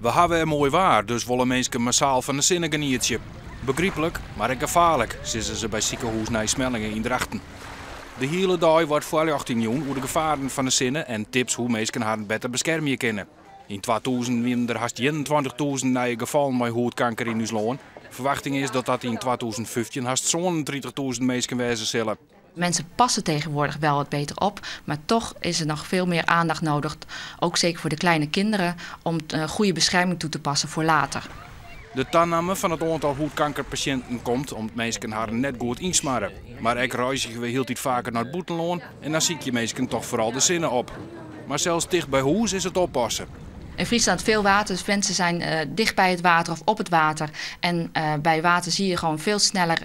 We hawwe wer moai waar, dus wolle minsken massaal fan de sinne genietsje. Begryplik, mar ek gefaarlik, sizze se by sikehûs Nij Smellinghe yn Drachten. De hiele dei wurdt foarljochting jûn oer de gefaren fan de sinne en tips hoe't minsken harren better beskermje kinne. Yn 2000 wiene der hast 21.000 nije gefallen mei hûdkanker yn ús lân. Ferwachting is dat dat yn 2015 hast 37.000 minsken wêze sille. Mensen passen tegenwoordig wel wat beter op, maar toch is er nog veel meer aandacht nodig, ook zeker voor de kleine kinderen, om goede bescherming toe te passen voor later. De taname fan it oantal hûdkankerpasjinten komt om't minsken harren net goed ynsmarre. Mar ek reizgje we hieltyd faker nei it bûtenlân en dan sykje minsken toch foaral de sinne op. Mar sels ticht by hûs is it oppassen. In Friesland veel water, dus mensen zijn dicht bij het water of op het water. En bij water zie je gewoon veel sneller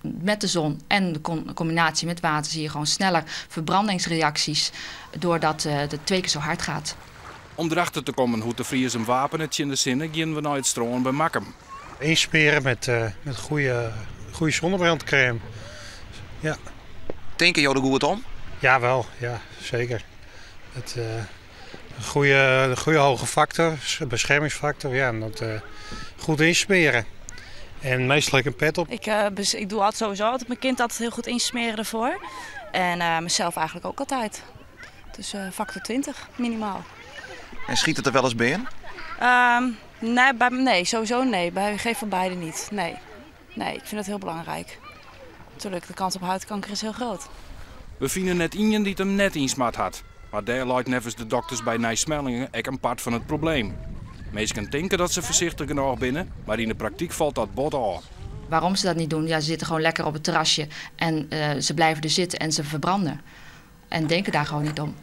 met de zon en de combinatie met water zie je gewoon sneller verbrandingsreacties doordat het twee keer zo hard gaat. Om derachter te kommen hoe't de Friezen him wapene tsjin de sinne, geane we nei it strân by Makkum. Ynsmarre met goede zonnebrandcrème. Ja. Tinke jo der goed om? Ja, wel. Ja, zeker. Een goede hoge factor, beschermingsfactor. Ja, en dat goed insmeren. En meestal ik een pet op. Ik doe altijd sowieso altijd mijn kind altijd heel goed insmeren ervoor. En mezelf eigenlijk ook altijd. Dus factor 20 minimaal. En schiet it der wolris binnen? Nee, nee, sowieso nee. Bij geen van beide niet. Nee. Nee, ik vind dat heel belangrijk. Natuurlijk, de kans op huidkanker is heel groot. We fine net ien dy't him net ynsmard hat. Mar dêr leit neffens de dokters by Nij Smellinghe ek in part fan it probleem. Minsken tinke dat se foarsichtich genôch binne, mar yn de praktyk falt dat bot ôf. Waarom ze dat niet doen? Ja, ze zitten gewoon lekker op het terrasje en ze blijven er zitten en ze verbranden. En denken daar gewoon niet om.